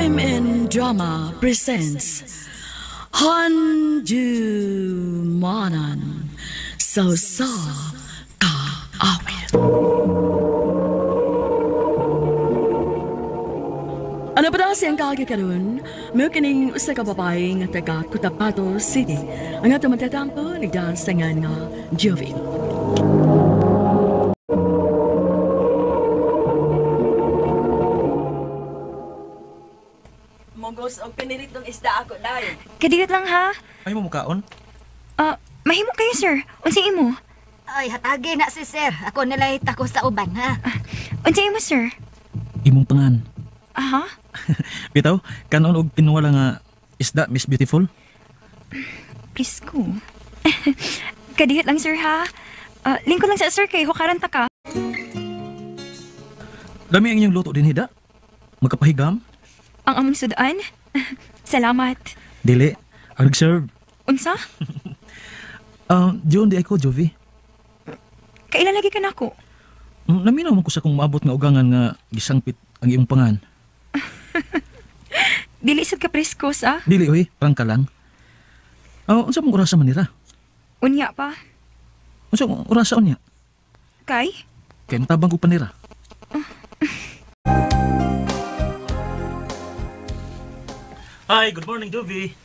UMN Drama presents Handumanan sa Usa Ka Awit. Ano pa daw siyang kaagi karon? Mao kining usa ka babae nga taga Cotabato City. Ang atong matatampo nagdaan sa ngan nga Jovi. Mugos og piniritong isda ako, day. Kadiyot lang ha. Ay mo mukaon? Mahimo kayo, sir. Unsa imo? Ay, hatagi na si sir. Ako nilay tako sa uban, ha? Unsa imo, sir? Imong pangan. Aha. Bitaw, kanon og tinuwala nga isda, Miss Beautiful? Please ko. Kadiyot lang, sir, ha? Lingkod lang sa sir kay hukaran ta ka. Dami ang inyong luto din, Hida. Magkapahigam? Ang among sudan? Salamat. Dili. Ang nag-serve. Unsa? Diyon di ako, Jovi. Kailan lagi ka nako? Naminaw man ko sa kung maabot nga ugangan nga gisangpit ang iyong pangan. Dili sad ka preskos, ah? Dili, oy. Prangka lang. Unsa mong orasa man nira? Unya pa. Unsa mong orasa unya? Kay? Kay matabang ko panira. Hi, good morning, Jovi.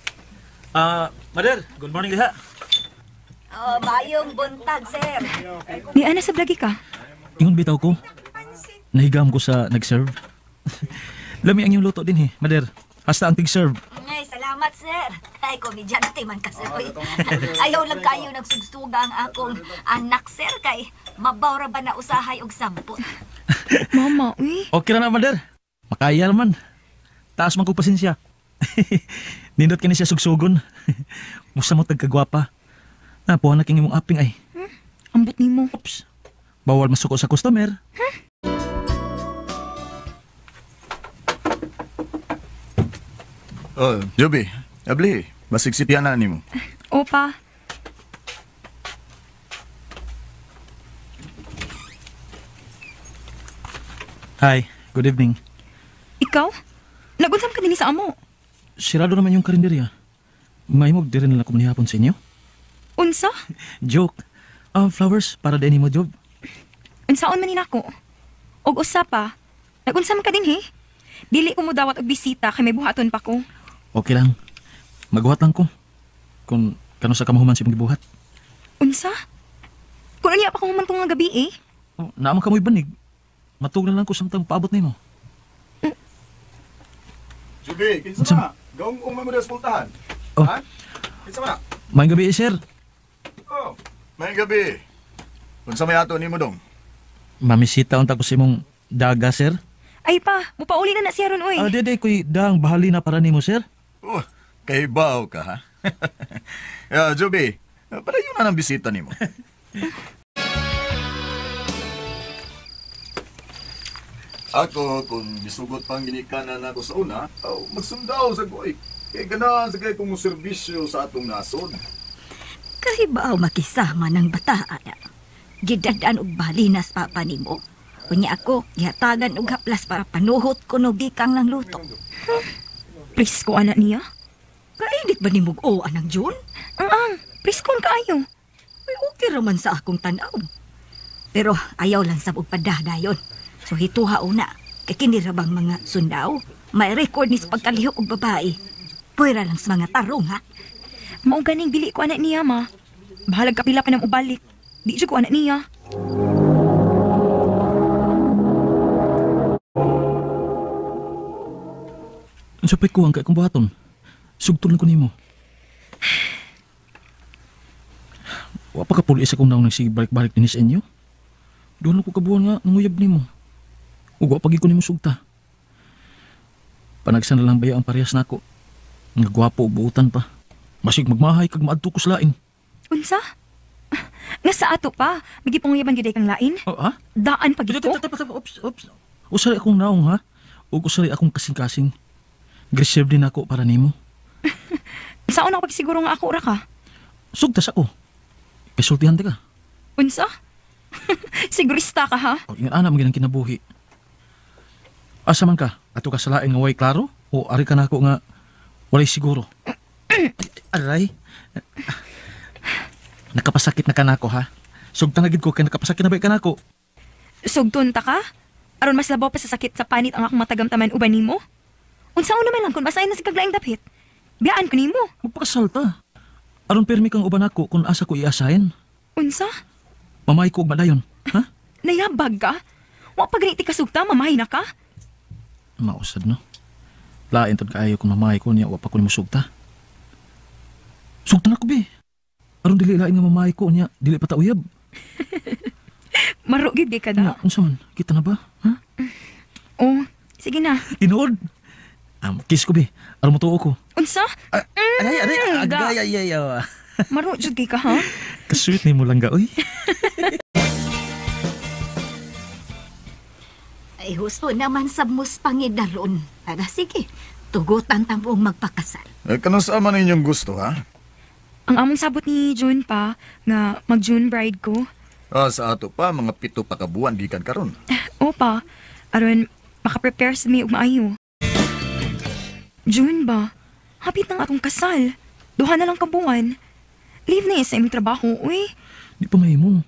Mother, good morning diha. Oh, mayong buntag, sir. Ni ana sa lagi ka? Ingon bitaw ko. Nahigam ko sa nag-serve. Lami ang iyong luto din, he, Mother. Hasta ang tig-serve. Ay, salamat, sir. Ay, komedyante man ka, sir. Uy. Ayaw lang kayo nagsugsuga ang akong anak, sir. Kay mabawra ba na usahay og sampot? Mama, uy. Okay na na, Mother. Makaya man. Taas man ko pasensya. Nindot ka ni siya sugsugon. Musa mo tagkagwapa. Napuha na king imong aping ay. Ambot nimo. Oops. Bawal masuko sa customer. Huh? Oh, Joby, abli, masigsipyan na nimo. Opa. Hi, good evening. Ikaw? Nagunsam ka din sa amo. Sirado naman yung karinderya. May mo diri na lang ako manihapon sa inyo. Unsa? Joke. Flowers para din mo, Job. Unsaon man nako? Og usa pa. Nagunsa man ka din, he? Dili ko mo dawat og bisita kay may buhaton pa ko. Okay lang. Magbuhat lang ko. Kung kano sa kamahuman si mong gibuhat. Unsa? Kung unya pa ko human nga gabi eh. Oh, naman ka mo'y banig. Matug na lang ko samtang paabot nimo. Jubi, kinsa na? Gaong umay mo sa pultahan. Oh. Ha? Kinsa man na? Maayong gabi, sir. Oh, maayong gabi. Unsa may ato nimo dong? Mamisita unta ko sa imong daga, sir. Ay pa, mupauli na na siya ron, oy. Dede, ko'y daang bahali na para nimo, sir. Oh, kahibaw ka, ha? Jubi, padayon na ng bisita nimo. Ako, kung misugot pang ginikanan ako sa una, oh, magsundaw sa goy. Kay ganahan sa kay kong serbisyo sa atong nasod. Kahibaw makisama ng bataan. Gidadaan og balinas papa nimo. Unya ako, gihatagan og haplas para panuhot ko no gikang lang luto. Presko anak niya? Kainit ba nimo og anang June? Ang, presko ang kaayo. Ay, okay raman sa akong tanaw. Pero ayaw lang sab og padadayon. So hituha una, kay kini ra bang mga sundaw? May record ni sa pagkalihok og babae. Pwera lang sa mga tarong, ha? Mao ganing dili ko anak niya, ma. Bahalag kapila pa nang ubalik. Di jud ko anak niya. Unsa pa'y kuwang kay akong buhaton? Sugtol na ko nimo. Wa pa ka puli sa akong naong nagsige balik-balik dinhi sa inyo. Doon ako kabuhan nga nanguyab nimo. Ug wa pagi ko nimo sugta. Panagsan na lang baya ang parehas nako. Nga gwapo ug buutan pa. Masig magmahay kag maadto ko sa lain. Unsa? Nga sa ato pa, magipanguyaban gyud kang lain? Oh, ha? Daan pa gyud ko. Oops, oops. Usari akong naong, ha? Ug usari akong kasing-kasing. Reserve din ako para nimo. Saon ako pagsiguro nga ako ra ka? Sugtas ako. Kasultihan ta ka. Unsa? Sigurista ka, ha? O, ingat ana, maging kinabuhi. Asa man ka? Ato ka sa lain nga way klaro? O ari ka nako nga walay siguro. Aray. Nakapasakit na ka nako ha. Sugtan na gid ko kay nakapasakit na ba ka nako? Sugton ta ka? Aron mas labaw pa sa sakit sa panit ang akong matagamtaman uban nimo? Unsaon naman lang kung basahin na si kaglaing dapit? Biyaan ko nimo. Magpakasal ta. Aron permi kang uban ako kung asa ko iasahin. Unsa? Mamay ko og madayon, ha? Nayabag ka? Wa pa ganiti ka sugta, mamahay na ka? Mausad no. Lain tod kaayo kung mamahay ko niya wa pa ko nimo sugta. Sugta na ko bi. Aron dili lain nga mamahay ko niya, dili pa ta uyab. Maro gid ka da. Unsa man? Kita na ba? Ha? Oh, sige na. Tinuod. Kiss ko bi. Aron motuo ko. Unsa? Aray, aray, agay, ay, ay, ay. Maro jud kay ka ha? Kasweet nimo lang ga, oy. Ay, husto naman sa mus pangidaron. Ara, sige, tugutan tamong magpakasal. Eh, kanang saan man inyong gusto, ha? Ang among sabot ni June pa, nga mag-June bride ko. Ah, sa ato pa, mga 7 pa ka buwan gikan karon. Opa, aron makaprepare sa mi og maayo. June ba? Hapit ng atong kasal. 2 na lang ka buwan. Leave na sa imong trabaho, uy. Di pa mahimo.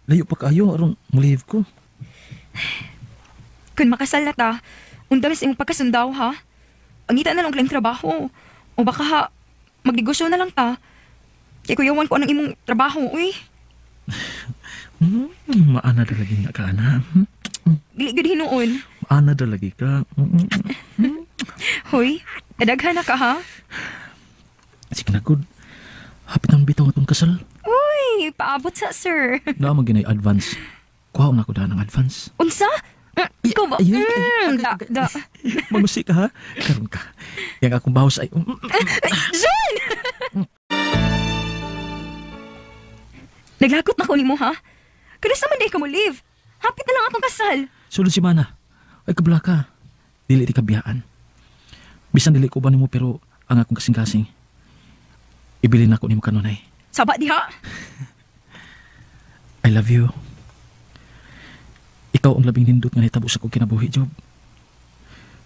Layo pa kaayo aron mo-leave ko. Kun makasal na ta, undang sa imong pagkasundaw ha. Angita na lang og trabaho. O baka ha, magnegosyo na lang ta. Kay kuyawan ko anong imong trabaho, uy. Maana dalagi nga ka, ana. Dili gud hinuon. Maana dalagi ka. Hoy, kadaghan na ka ha. Sige na gud. Hapit ang bitaw atong kasal. Uy, paabot sa sir. Naa man ginay advance. Kuha na ko daan ang advance. Unsa? Ikaw ba? Ay, ay, Da. Magusi ka ha? Karon ka. Yang akong bahos ay... Jun! Naglagot na ko nimo ha? Kanus naman day ka mo leave? Hapit na lang atong kasal. Sulod si Mana. Ay kabla ka. Dili ti kabiyaan. Bisan dili ko ba nimo pero ang akong kasing-kasing. Ibilin ako nimo kanunay. Saba diha. I love you. Ikaw ang labing nindot nga nahitabo sa kong kinabuhi, Job.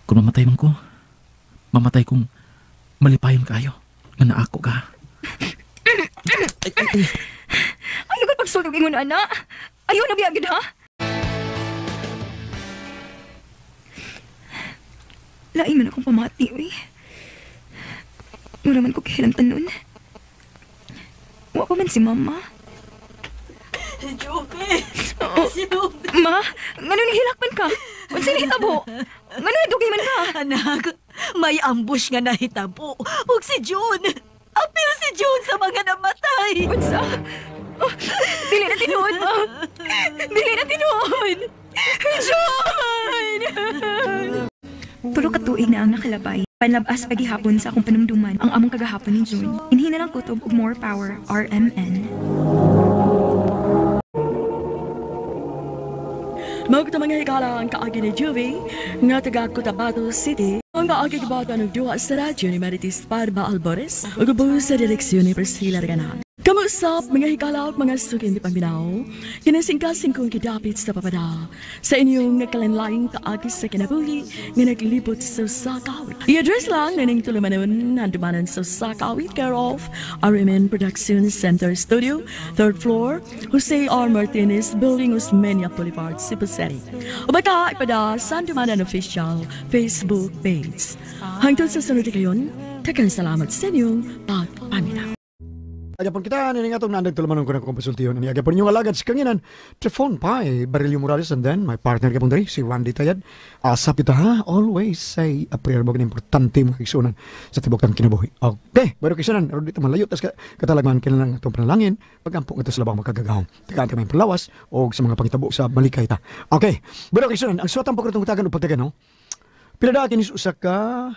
Kung mamatay man ko, mamatay kong malipayon kayo. Nga naako ka. Ay, ay, ay. Ayaw ka pagsulog ingon, ana. Ayaw na biya gid ha. Lain man akong pamati, uy. Mura man ko kahilamtan nun. Wa pa man si Mama. Juby! Oh, Juby! Ma, ngano nahilakpan ka? Unsa nahitabo? Ngano nadugay man ka? Anak, may ambush nga nahitabo. Ug si June! Apil si June sa mga namatay! Unsa? Oh, dili na tinuod, ma. Dili na tinuod. June! Tulo ka tuig na ang nakalabay. Panlabas pagihapon sa akong panumduman ang among kagahapon ni June. Inhi na lang kutob og more power, RMN. Mao kita mga higala ang kaagi ni Juvie nga taga Cotabato City. Ang kaagi gibata ng duha sa radyo ni Marites Parma Albores ug ubo sa direksyon ni Priscilla Reganan. Kamusap mga higala ug mga sukin di paminaw, kinasingkasing kong gidapit sa papada sa inyong nagkalanlaing kaagi sa kinabuhi nga naglibot sa Sakawit. I-address lang nining tulumanon handumanan sa Sakawit, care of RMN Production Center Studio, 3rd floor, Jose R. Martinez Building, Osmeña Boulevard, Cebu City. O baka ipada sa Handumanan Official Facebook page. Hangtod sa sunod kayon, daghang salamat sa inyong pagpaminaw. Agapon kita, nining atong nandang tulumanon ko na kung pasultiyon. Ani agapon inyong alagad sa kanginan, Trefon Pai, Barilio Morales, and then my partner gapon diri, si Randy Tayad. Asap kita ha, always say a prayer mo importante mga kigsunan sa tibok tang kinabuhi. Okay, pero kigsunan, aron dito malayo, tas katalagman kailangan atong panalangin, pag-ampo nga sa labang makagagahom. Tagaan kami palawas o sa mga pangitabo sa malikay ta. Okay, pero kigsunan, ang suwatang pagkatong tagan o pagtagan, no? Pila da kinis usa ka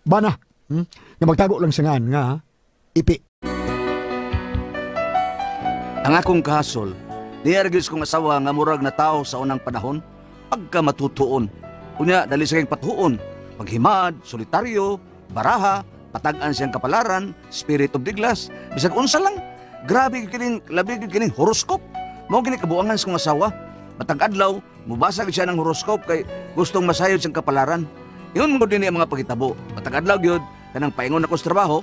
bana, nga magtago lang sa ngan nga ipi. Ang akong kahasol, niyargis kong asawa nga murag na tao sa unang panahon, pagka matutuon. Unya, dali sa kayong patuon, paghimad, solitaryo, baraha, patag-an siyang kapalaran, spirit of the glass, bisag unsa lang. Grabe kining, labi kining horoscope. Mao gini kabuangan sa kong asawa. Matag adlaw, mubasa gyud siya ng horoscope kay gustong masayod siyang kapalaran. Ingon mo din ang mga pagitabo. Matag adlaw gyud kanang paingon ako sa trabaho.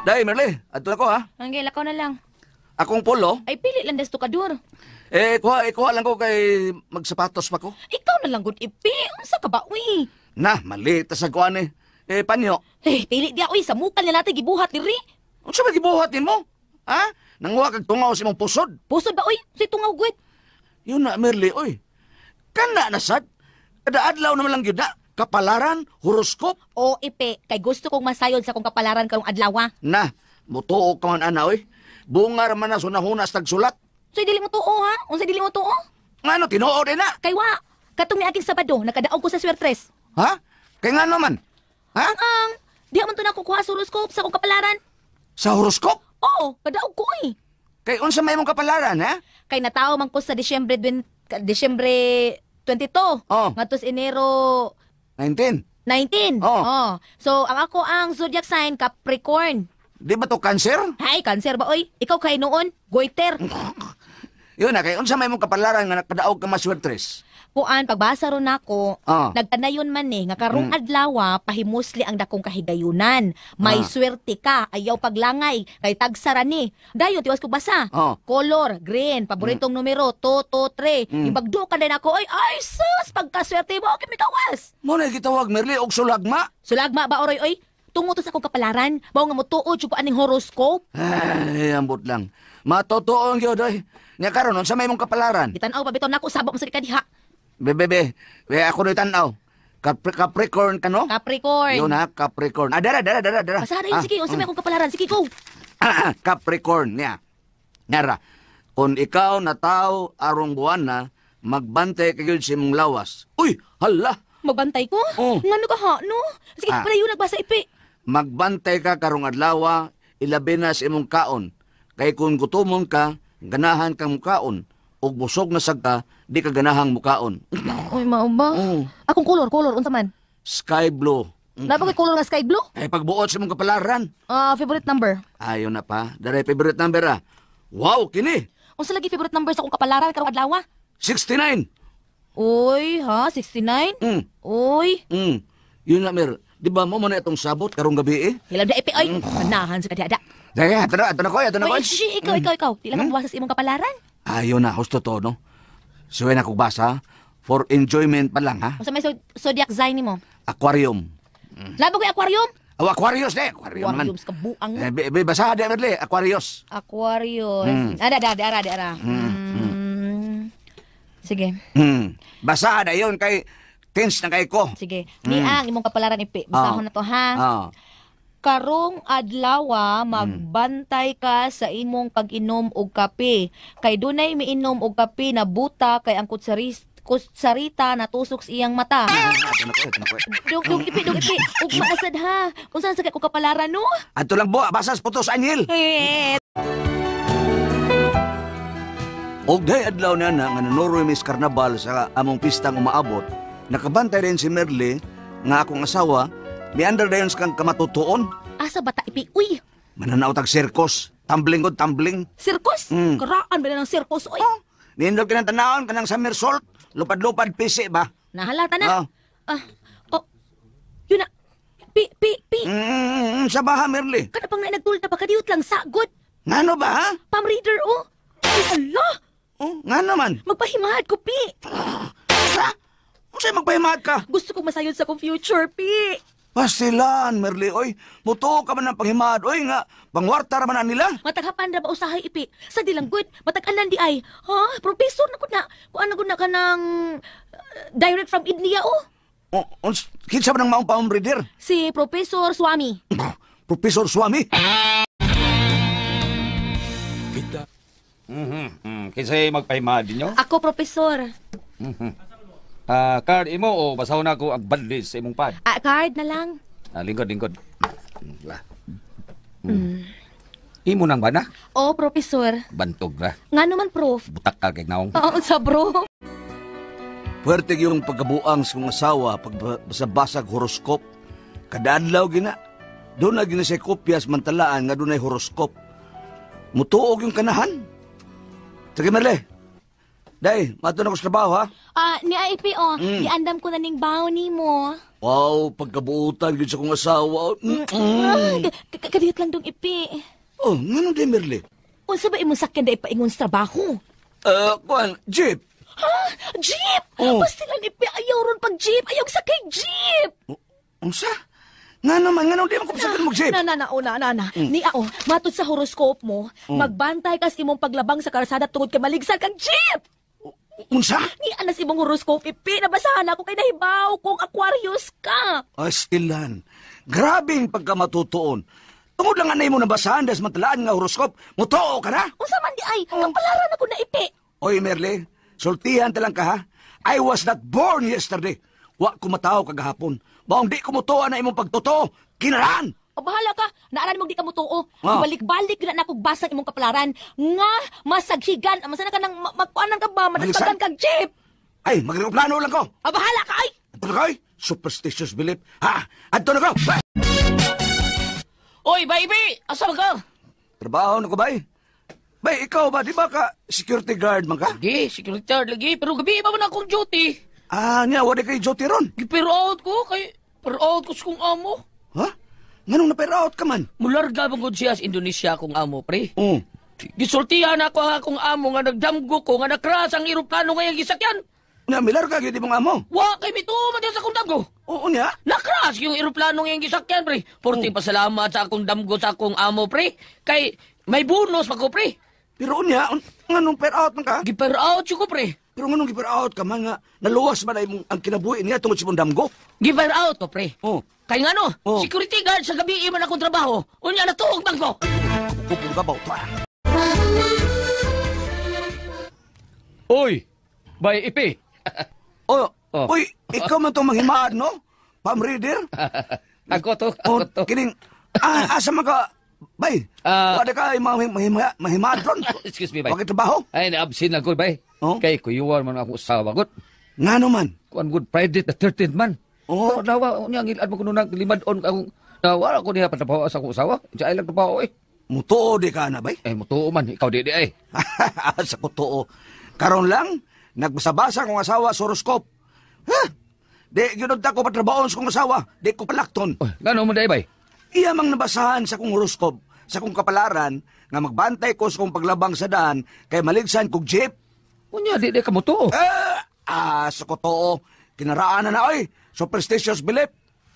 Dai Merle, adto ako ha. Angel, ako na lang. Akong polo. Ay, pili lang desto kadur. Eh, kuha, eh, kuha lang ko kay magsapatos pa ko. Ikaw na lang gud ipi. Unsa ka ba, uy? Na, mali ta sa kuan eh. Eh, panyo. Eh, pili di uy. Sa mukal na natin gibuhat diri. Unsa ba gibuhat nimo? Ha? Nanguha kag tungaw sa imong pusod. Pusod ba, uy? Si tungaw gud. Yun na, Merle, oy. Kana na sad. Kada adlaw naman lang gyud na. Kapalaran, horoskop. O, ipi, kay gusto kong masayod sa kong kapalaran karong adlaw. Na, mutuo ka man ana, oy. Bunga ra man na sunahuna sa tagsulat. So, dili mo tuo, ha? Unsa dili mo tuo? Ngano, tinuod eh na. Kay wa, katong ni aking Sabado, nakadaog ko sa swertres. Ha? Kay ngano man? Ha? Ang, di man to nakukuha sa horoskop sa kong kapalaran. Sa horoskop? Oo, kadaog ko, eh. Kay unsa may imong kapalaran, ha? Kay natawo man ko sa Disyembre 20, Disyembre 22. Oh. Ngadto sa Enero 19. 19. Oh. Oh. So, ang ako ang zodiac sign Capricorn. Di ba to cancer? Hay, cancer ba oy? Ikaw kay noon, goiter. Yun na, kay unsa may imong kapalaran nga nakadaog ka maswertres? Kuan pagbasa ron nako, Ah. nagtanayon man eh nga karong adlaw pahimusli ang dakong kahigayunan. May swerte ka, ayaw paglangay, kay tagsara ni. Dayon tiwas ko basa. Oh. Color green, paboritong numero 2 2 3. Ibagdo ka din ako, oy, ay sus, pagkaswerte mo, okay mikawas. Mo na gitawag Merle og sulagma. Sulagma ba oroy oy? Tungo to sa akong kapalaran, mao nga motuod jud ko aning horoscope. Ay, ambot lang. Matotoo ang gyud oy. Nya karon unsa may imong kapalaran? Gitan-aw pa bitaw nako sabot mo sa kadiha. Be be be, be ako rin tan-aw. Capricorn ka no? Capricorn. Yun ha, Capricorn. Ah, dara dara dara dara. Basa na yun, sige, unsa may akong kapalaran? Sige, go. Capricorn niya. Nara. Kung ikaw nataw arong buwan na, magbantay ka gyud sa imong lawas. Uy, hala. Magbantay ko? Oh. Ngano ka ha, no? Sige, palayo nagbasa ipi. Magbantay ka karong adlaw, ilabi na sa imong kaon. Kay kung gutomon ka, ganahan kang mukaon. Ug busog na sad ka, di ka ganahang mukaon. Uy, mao ba? Oh. Akong color, color, unsa man? Sky blue. Naa ba kay color nga sky blue? Ay, pagbuot sa imong kapalaran. Ah, favorite number. Ayon na pa. Daray favorite number ah. Wow, kini. Unsa lagi favorite number sa akong kapalaran karong adlaw? 69. Uy, ha, 69? Mm. Uy, Mm. Yun na, Mer. Di ba mo man itong sabot karong gabi eh? hilaw na ipi oy. Manahan sa kadiada. Daya, ato na, ato na ko, ato na ko. Uy, shh, ikaw, ikaw, ikaw. Di lang ka sa imong kapalaran. Ayon na, husto to, no? Suwe na kong basa. For enjoyment pa lang, ha? Unsa may zodiac sign nimo? Aquarium. Labi ko aquarium. Oh, Aquarius, eh. Aquarium naman. Aquarium sa kabuang. Eh, be, be, basa, di, Merle. Aquarius. Aquarius. Ada, ada, ada, ada, ada. Sige, Hmm. Basa na yun kay tense na kay ko. sige. Ni ang imong kapalaran ipi. Basahon na to ha. Ah. Karong adlawa magbantay ka sa imong pag-inom og kape. Kay dunay miinom og kape na buta kay ang kutsarita natusok sa iyang mata. Ato na ko, ato na ko. Dug dug ipi, dug ipi. Ug maasad ha. Unsa sa ko kapalaran no? Ato lang bo, basa sa putos anyil. Eh, Og day adlaw na na nga nanoroy mis karnabal sa among pistang umaabot, nakabantay rin si Merle nga akong asawa, miandar dayon sa kang kamatutuon. Asa bata ipi? Uy, Mananaw tag sirkos, tumbling god tumbling. sirkos. Mm. Karaan ba na ng sirkos oy? Oh, nindot ka ng tanawon kanang somersault, lupad-lupad pisi ba? Nahalata na. Ah. Ah, oh. Yun na. Pi, pi, pi. Sa baha Merle. Kada pang na nagtulta pa kadiyot lang sagod. Ngano ba ha? Pam reader oh. Ay, Allah! Oh, ngano man? Magpahimahad ko, pi. Sa? Unsay magpahimad ka? Gusto kong masayod sa akong future, pi. Pasilan, Merle, oy. Mutuo ka man ng panghimad, oy nga. Pangwarta ra man na nila. Mataghapan ra ba usahay ipi? Sa dilang good, matag-anan di ay. Ha? Professor na gud na. Kuan na gud na ka ng direct from India oh. Oh, kinsa ba nang maong paong reader? Si Professor Swami. Professor Swami. Kinsay magpahimad ninyo? Ako, Professor. Ah, card imo o basahon ako ang badlis sa imong pad. Ah, card na lang. Ah, lingkod, lingkod. La. Imo nang bana? Oh, Professor. Bantog ra. Nga naman, Prof. Butak ka kay naong. Oo, sa bro. Puwerte yung pagkabuang sa kong asawa pag basag horoskop. Kada adlaw gina. Doon na gina siya kopyas mantalaan nga dunay horoskop. Mutuog yung kanahan. Sige, Merle. Day, mato na ko sa trabaho, ha? Ah, ni Ipi, oh. Giandam ko na ning baon nimo. Wow, pagkabuutan gyud sa kong asawa. Kadiyot lang dong, Ipi. Oh, ngano di, Merle? Unsa ba imong sakyan da ipaingon sa trabaho? Kuan, jeep. Ha? Jeep? Oh. Pastilan, Ipi, ayaw ron pag jeep. Ayaw sakay jeep. Unsa? Nga naman, nga naman, di man ko pasagdan mo jeep. Na, na, na, oh, na, na, na. Ni, oh, matod sa horoscope mo, magbantay kas imong paglabang sa karsada tungod kay maligsan kang jeep. Unsa? Ni, anas imong horoscope, Ipi, nabasahan ako kay nahibaw kung Aquarius ka. Astilan, grabing pagkamatutuon. Tungod lang anay mo nabasahan das matalaan nga horoscope, motoo ka na? Unsa man di ay, kapalaran ako na, Ipi. Oy, Merle, sultihan ta lang ka, ha? I was not born yesterday. Wa ko mataw kagahapon. Baong di ko mutuo na imong pagtotoo, kinaraan! O bahala ka, naaran mong di ka mutuo. Ah. Balik-balik na nakog basang imong kapalaran. Nga, masaghigan, masana ka nang magkuanan ka ba, madaspagan kag jeep. Ay, magreplano lang ko. O bahala ka, ay! Adto na ko, ay! Superstitious belief. Ha? Adto na ko! Oy, baby! Asa ba ka? Trabaho na ko, bay. Bay, ikaw ba? Di ba ka security guard man ka? Lagi, security guard lagi. Pero gabi pa man akong duty. Ah, niya, wala kay duty ron. Pero out ko, kay... Pero out ko sa kong amo. Ha? Nganong na-pero out ka man? Mularga bang gud siya sa Indonesia akong amo, pre. Oo. Gisultihan ako ang akong amo nga nagdamgo ko nga nakras ang eroplano ngayong gisakyan. Na, milarga gyud imong amo. Wa kay mituo man sa akong damgo. Oo niya. Nakras yung eroplano ngayong gisakyan, pre. Porte pasalamat sa akong damgo sa akong amo, pre. Kay may bonus pa ko, pre. Pero unya, nganong per out man ka? Giper out ko, pre. Pero nganong giper out ka man nga, naluwas man ay imong ang kinabuhi niya tungod sa imong damgo? Giper out ko, pre. Oo. Kay ngano, Oh. security guard sa gabi man akong trabaho. Unya natuog man ko. Kupong ka ba? Oy! Bay, Ipi! Oh, Oh. Uy, ikaw man itong manghimaad, no? Palm reader? Ako to, Oh, ako to. kining, asa man ka, bay, wala ka mahimaad ron? Excuse me, bay. Bakit trabaho? Ay, na-absent lang ko, bay. Oh? Kay kuyuwan man ako asawa, god. Ngano man? Kuan good Friday the 13th man. Oh. Pero nawa, unya, ang ilad mo kuno nang limad-on akong, nawala ko niya patrabaho sa akong asawa. Diyan ay lang trabaho, eh. Mutuo di ka na, bay? Eh, mutuo man. Ikaw di di, eh. Sa kutuo. Karon lang, nagbasa-basa kong asawa sa horoscope. Ha? Di, yun ko patrabaon sa kong asawa. Di ko palakton. Oy, ngano mo di, bay? Iya mang nabasahan sa kong horoscope, sa kong kapalaran, nga magbantay ko sa kong paglabang sa daan, kay maligsan kog jeep. Unya, di di ka mutuo. Sa kutuo. Kinaraan na na, oy. Superstitious belief.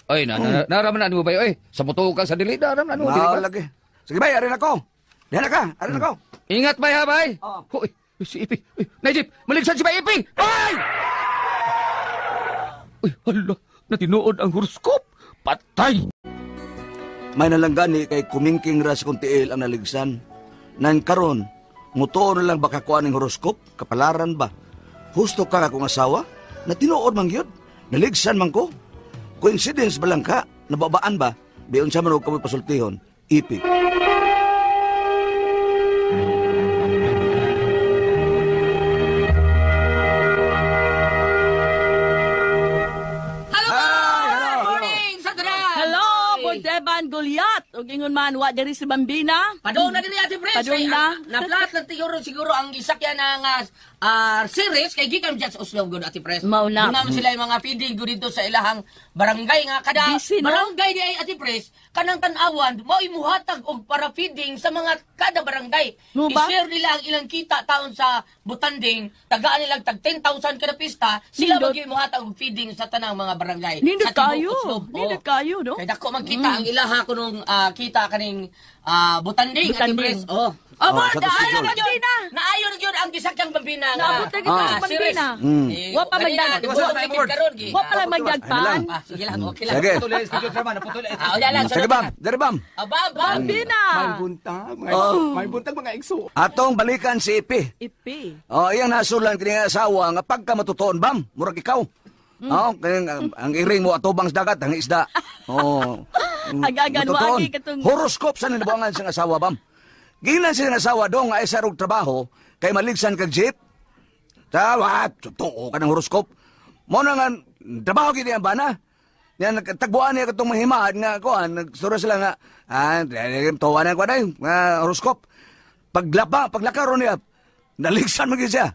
Ay, naraman na mo bay, oy. Sa mutuo ka sa dili, naraman na mo, dili ba? Lagi. Sige, bay, arin ako. Diyan na ka, arin ako. Ingat, bay, ha, bay. Oo. Hoy, si Ipi. Uy, Najib, maligsan si Bay Ipi. Ay! Uy, hala, natinood ang horoscope. Patay! May nalanggani kay kumingking ra sa kong tiil ang naligsan. Nan karon, mutuo na lang baka kuan ang horoskop, kapalaran ba? Husto ka akong asawa? Natinuod man gyud, naligsan man ko. Coincidence ba lang ka? Nababaan ba? Biyon sa man og kamoy pasultihon, Ipi. Hello! Hi, hello, Good morning, Sandra! Hello, Bordeban Goliath. Ug ingon man wa diri si Bambina. Padung na diri Ate Pres. Padung na. Naplat lang siguro ang gisakyan ng series kay gikan dyan sa Oslo gud Ate Pres. Mao na. Dunam sila yung mga feeding gud dito sa ilahang barangay nga kada Busy, no? barangay di ay Ate Pres kanang tan-awan mao imuhatag og para feeding sa mga kada barangay. Mo ba? I-share nila ang ilang kita taon sa Butanding, tagaan nilang tag 10,000 kada pista, sila Nindot. magyud muhatag og feeding sa tanang mga barangay. Nindot sa tibuok kayo. Oslob. Nindot Oo. kayo, no? Kay dako man kita ang ilaha kunong kita kaning Butanding, Ate Butanding. Pres. Oh. Oh, Oh, sa naayo schedule. na gyud. Naayo na gyud ang gisakyang Bambina nga. Naabot na gyud sa series. Bambina. Eh, Wa pa kanina, magdag- di ba, tikid karon, gi. Wa pa lang magdagpan. Ah, sige lang, okay lang. Sige. Putol eh, schedule naman, putol eh. Ah, wala lang. Sige, bam. Dere, bam. Ah, bam, bam. Bambina. May buntag, mga Oh. igso. May buntag, mga igso. Atong balikan si Ipi. Ipi. Oh, iyang nasulan kini nga asawa nga pagka matutuon bam, murag ikaw. Oh, kaya ang iring mo atubang sa dagat, ang isda. Oh. Agagan, Matutuon. wagi katong- Horoscope sa ninabuangan sa asawa bam. Ginan siya ng asawa dong ay sa rog trabaho kay maligsan kag jeep. Tawa, totoo ka ng horoscope. Mo na nga trabaho gid ang bana. Yan nagtagbuan niya katong mahimaad nga kuan, nagsuro sila nga tuwa na kuan ay nga horoscope. Paglapa, paglakaron niya, naligsan man gyud siya.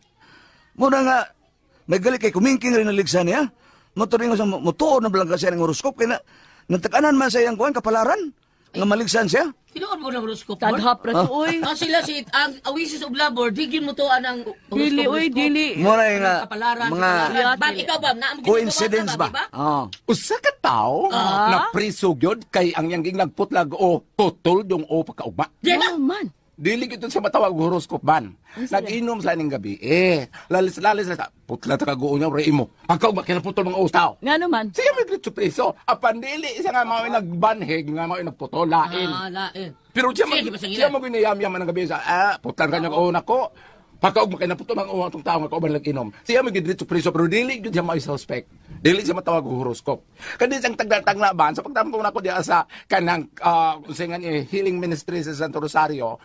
Muna nga may gali kay kumingking rin ang ligsa niya. Motor sa motuon na belangga siya ng horoskop kay na natakanan man sa iyang kuan kapalaran nga maligsan siya. Tinuod mo ng horoskop. Taghap ra to, oy. Ah, sila si ang Oasis of Labor, di gyud mo to anang horoskop. Dili, oy, dili. Mura yung nga, Kapalaran, mga kapalaran. Bam, ikaw bam, naam gyud coincidence ba? Oh. Usa ka tawo na priso gyud kay ang yang nagputlag o tutol yung o pagkaugma. Di ba? Oh, man. Dili gyud sa matawag horoskop ban. Nag-inom sa ning gabi. Eh, lalis-lalis na sa putla ta kaguo niya ore imo. Pagkaugma kinaputol mga ustaw. Nga naman. Siya may diretso preso. Apan dili siya nga mao'y nagbanhig, nga mao'y nagputol lain. Ah, lain. Pero siya Sige, mag di ba sa siya mag ginayam-yam ang gabi sa putlan kanya ko nako. Pagkaugma kay naputol ang uwa atong tao nga kauban lang inom. Siya may diretso preso pero dili gyud siya mao'y suspect. Dili siya matawag og horoskop. Kani siyang tagdatang ban sa pagtampo nako diya sa kanang unsa nga ni healing ministry sa Santo Rosario.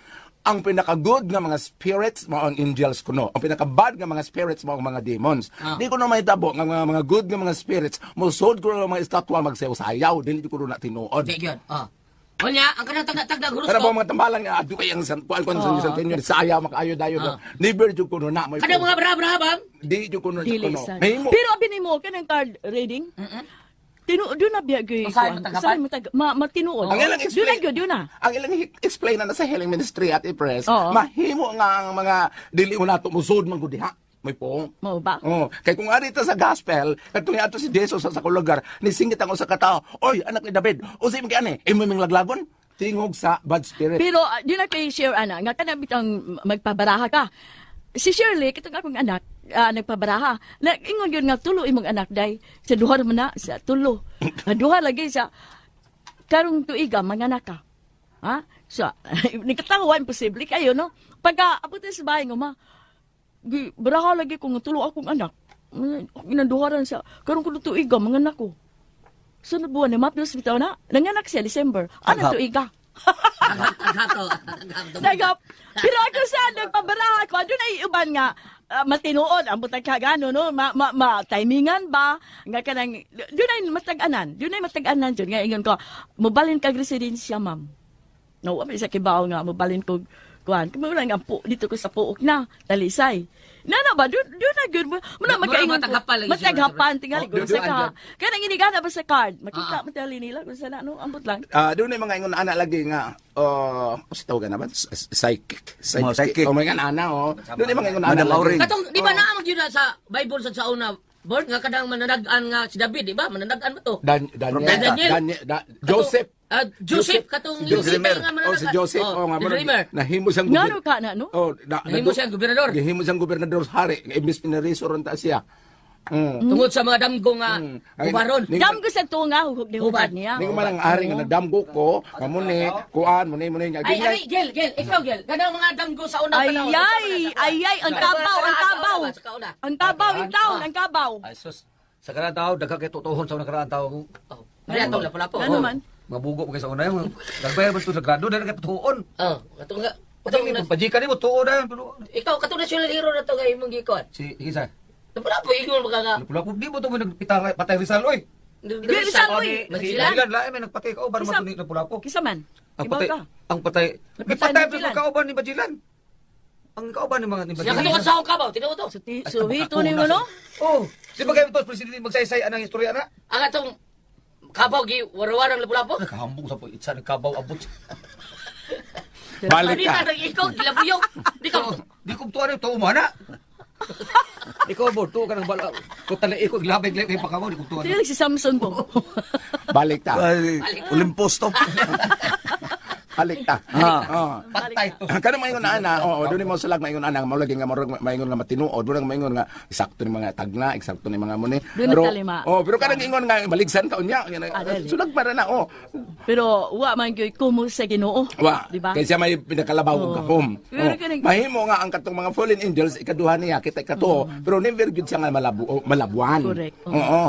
Ang pinaka-good nga mga spirits mao ang angels kuno. Ang pinaka-bad nga mga spirits mao ang mga demons. Di ko na mahitabo nga mga good nga mga spirits mosod ko na mga estatwa magsayaw-sayaw dili ko na tinuod. Di gyud. Ah. Unya, ang kanang tagda-tagda Kana horoskop. ba mga tambalan nga adto kay ang kuan kuan sa San Antonio saya makaayo dayon. Never jud kuno na may Kanang mga bra-bra bam. di jud kuno Dili kuno. sa. Mahimo. Pero abi nimo kanang card reading. Tinuod na biya gyud. Usahay mo tagapan? Usahay mo tag ma matinuod. Ang ilang Doon na explain gyud, doon na. Ang ilang explain na sa healing ministry at i-press, Oo. mahimo nga ang mga dili mo nato musod man gud diha. May pong. Mao ba? Oh, kay kung ari ta sa gospel, kadtong ato si Jesus sa sakong lugar, nisingit ang usa ka tawo, "Oy, anak ni David, unsay man kay ani? Imo ming laglagon?" Tingog sa bad spirit. Pero di na kay share ana nga kana bitang magpabaraha ka. Si Shirley katong akong anak nagpabaraha. Na ingon gyud nga tulo imong anak day sa duha man na sa tulo. Nga duha lagi sa karong tuiga manganak ka. Ha? So, nikatawa imposible kayo no. Pagka abot sa bahay nga ma, gi baraha lagi ko nga tulo akong anak. Inanduharan sa karong kuno tuiga manganak ko. Sunod buwan ni mapdos bitaw na. Nanganak siya December. Ano Taghap. tuiga? Taghato. Nagap. Pero ako sa nagpabaraha ko, doon ay uban nga matinuod ang butang kagano no, ma, ma, ma timingan ba nga kanang doon ay matag-anan, doon ay matag-anan jud nga ingon ko, mobalin kag residensya ma'am. No, wa sa kibaw nga mobalin kog kuan. Kamo lang ang po dito ko sa puok na talisay. Na na ba doon na gyud mo na Mura makaingon ko. mataghapan lagi siguro. Mataghapan tingali Oh, ko sa doon, ka. doon. Kanang inigana ba sa card? Makita man tali nila kung sa na no, ambot lang. Doon na yung mga ingon ana lagi nga uh, tawag na ba? Psychic. Mga psychic. Oh, mga ana oh. Doon yung mga ingon ana Madam lagi. Auring. Katong di ba naa magyud na sa Bible sa sauna Bert nga kadang mananag-an nga si David, di ba? Mananag-an ba to? Daniel, Daniel. Daniel, Joseph. Joseph katong Si Joseph. nga Oh, si Joseph. Oh, nga the dreamer. Nahimo siyang Ngano ka na no? Oh, na, Nahimo siyang gobernador. Gihimo siyang gobernador sa hari. Imbis pinariso ron ta siya. Tungod sa mga damgo nga ubaron. Dam ko sa tunga hugog ni hubad niya. Ning man ang ari nga nagdamgo ko, nga muni, kuan muni muni nga. Ay, ay, Gel, Gel, ikaw Gel. Kanang mga damgo sa unang panahon. Ay, ay, ay, ang kabaw, ang kabaw. Ang kabaw in town, ang kabaw. Ay sus, sa karaan tao, daghan kay tutuhon sa unang karaan tao. Ay, ato lapo-lapo. Ano man? Mabugo mo kay sa una yung nagbayar man to sa grado dahil kay tutuon. Oh, katong nga. Katong ni pajikan nimo tuo dahil. Ikaw katong national hero na to nga imong gikuan. Si isa. Lapo-lapo ingon ba ka nga? Lapo-lapo di mo to mo nagpita patay Rizal oy. Rizal oy. Magellan lain may nagpatay ka uban man ni Lapu-Lapu. Kisa man. Ang Ibaw patay, ka. ang patay. Napatay Gipatay ni pa Magellan. kauban ni Magellan. Ang kauban ni mga ni Siya Magellan. katong sa akong kabaw, tinuod to. Suhito ni mo no? Oh, di ba kayo to presidente magsaysay anang istorya na? Ang atong kabaw gi warawarang lapu-lapu. Nakahambong sa po itsa nagkabaw abot. Balik ka. Panita nang ikaw gilabuyok. Di ka Di ko tuwa rin tuo mo na. Ikaw bo tuo ka ng bala. Ko tala iko glabay glabay kay pakabaw di ko tuwa. Tingali si Samson po. Balik ta. Ay, Olympus to. Balik ta. Ah. Oh. Patay to. Kanang maingon na ana, oo, doon mo sulag maingon ana, mao lagi nga murag maingon nga matinuod, doon ang maingon nga eksakto ni mga tagna, eksakto ni mga muni. Doon Pero natalima. oh, pero kanang ingon nga maligsan ka unya, Ah, dali. sulag para na oh. Pero wa man gyud kumo sa Ginoo. Wa. Di ba? Kay siya may pinakalabaw og Oo. gahom. Pero Oh. kanang- Mahimo nga ang katong mga fallen angels ikaduha niya kita ikatuo, pero never gyud siya nga malabu oh, malabuan. Correct. Oo. Oo.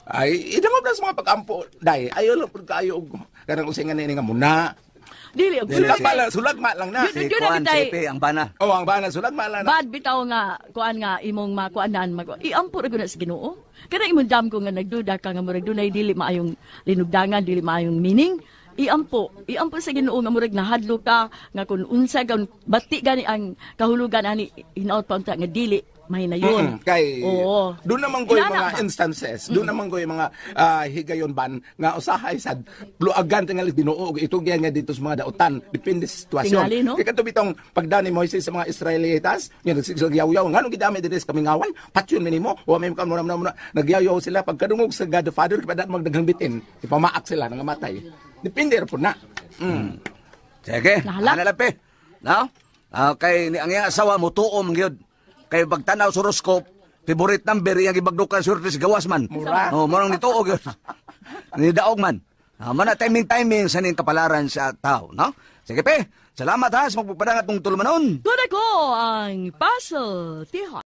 Ay, idangop na sa mga pag-ampo, dai. Ayo lang pud kaayo og kanang usay nga nini nga muna. Dili og Sulag ma lang, sulag ma lang na. Si Yun na Kuan, bitay. si Epe, ang bana. Oh, ang bana sulag ma lang na. Bad bitaw nga kuan nga imong makuanan mag iampo ra gud na sa Ginoo. Kana imong dam ko nga nagduda ka nga murag dunay dili maayong linugdangan, dili maayong meaning. Iampo, iampo sa Ginoo nga murag nahadlo ka nga kun unsa gan bati gani ang kahulugan ani hinaot pa unta nga dili May na yun. Kay Oo. doon naman ko yung Inana mga ba? Instances, doon naman ko yung mga higayon ban nga usahay sad luagan tingali Ginoo og itugyan nga dito sa mga dautan, depende sa sitwasyon. Tingali, no? Kay kadto bitong pagda ni Moises sa mga Israelitas, nga nagsigyaw-yaw nganong gidami diri sa kamingawan, patyon minimo, wa may muna muna muna nagyaw-yaw sila pagkadungog sa God the Father kay magdaghang bitin, ipamaak sila nangamatay. Depende ra pud na. Sige, Nahala. ana lang pe. No? Kay ni ang iyang asawa mo tuom gyud. Kay pagtanaw sa horoscope, favorite number iyang gibagdukan swerte sa gawas man. Mura. Oh, mo nang nituo gyud. Ni daog man. Mo na timing-timing sa ning kapalaran sa tao, no? Sige pe, salamat ha sa magpapadang atong tulumanon. Kuna ko ang Puzzle Tihon.